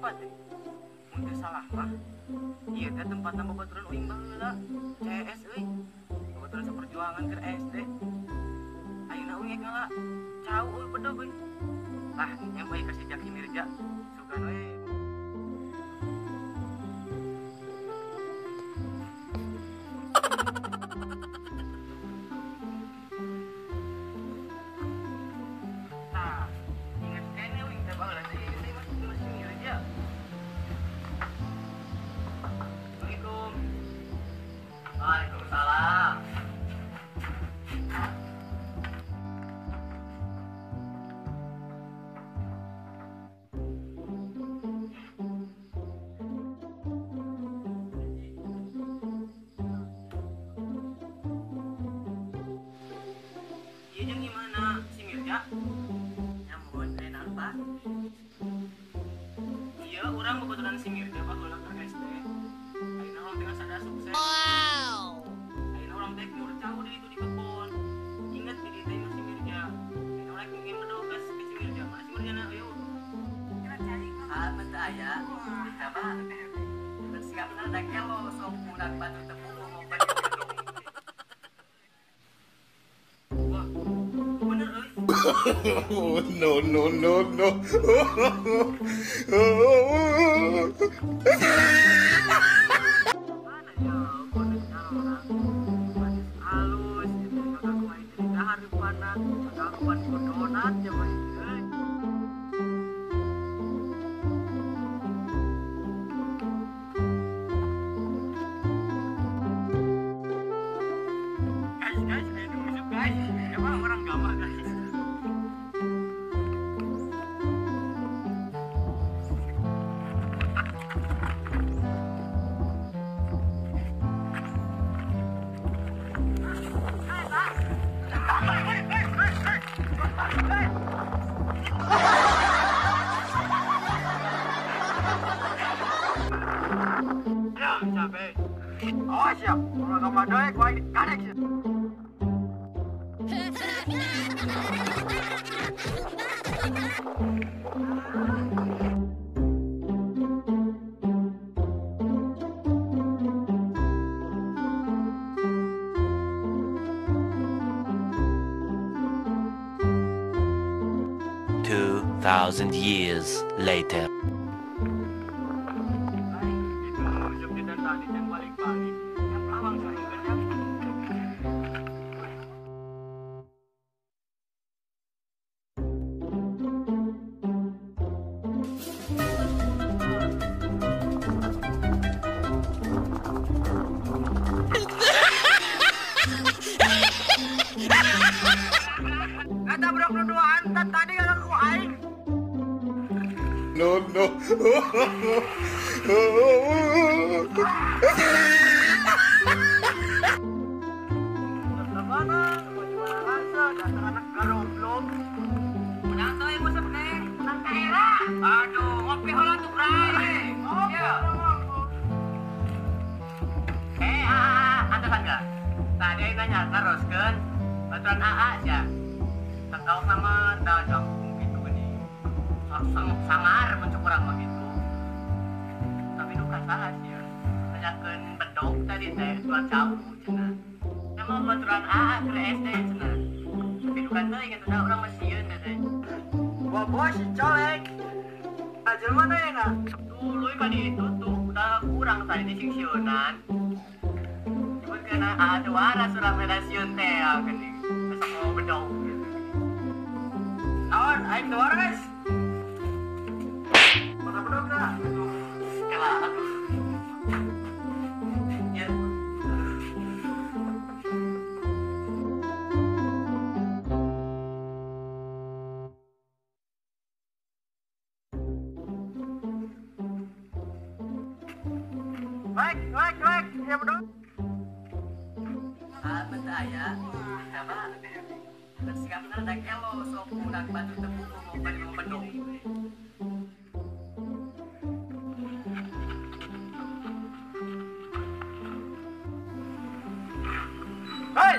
tempat teh? Mun teu salah mah. Ieu teh tempatna babaturan uing baheula. CS euy. Babaturan saperjuangan keur SD. Ayeuna uing rek ngala cau euy bedog euy. Lah, nya we ka si Jaki Mirja. Sugan we. Tah, inget keneh uing teh baheula teh ieu teh masih Mirja. Assalamualaikum. Waalaikumsalam. Ieu jeung gimana si Mirja? Nyambung teh naon, Pak? Iya, urang babaturan si Mirja baheula keur SD. Ayeuna urang teh geus ada sukses. Ayeuna urang teh keur cau di ditu di kebon. Inget di ditu teh si Mirja. Ayeuna urang ingin bedog geus ke si Mirja. Mana si Mirjana euy? Ah, teu aya. Coba. Sikapna da kelo sok budak batur teu puguh mau balik bedog. Wah, bener euy. Oh, no, no, no, no. Mana ya boneknya orang manis halus gitu kakak kuai jadi dahar di pana kakak kuan donat ya mah euy. Guys, guys, ayo nunggu guys. Emang orang gamah guys. Ya, capek. Awas ya, kalau kamu doek, gua ini kadek sih. Two thousand years later. Ay, itu jam dan tadi yang balik-balik. Yang pelawang saya kerja. Ngatabrak nu duaan tadi aku aing. No, no. Mana? Juara rasa, dasar anak garoblok. Menang tuh ibu sebenarnya, menang daerah. Aduh, ngopi heula tuh bray. Ngopi. Eh, AA, antesan enggak? Tadi aing nanya teruskeun baturan AA sia. Teu sama dah jangkung gitu gini. Sangar mun cuk urang mah gitu. Tapi duka salah sih ya. Nanyakeun bedog tadi teh jual cau cenah. Nama baturan AA keur SD cenah. Tapi duka teuing eta da urang mah sieun teh. Bobo si colek. Aja mana ya nak? Dulu kan itu tuh udah kurang tadi di sing sieunan. Cuman kena AA teh waras urang beda sieun teh geuning. Asa mau bedog gitu. Naon, aing teu waras. Mana bedog dah? Aduh, kela aduh. Ya. Like, like, like, ya bedog. Ah, teu aya. Coba. Sikapna da kelo sok budak batur teu puguh mau balik bedog. Hei!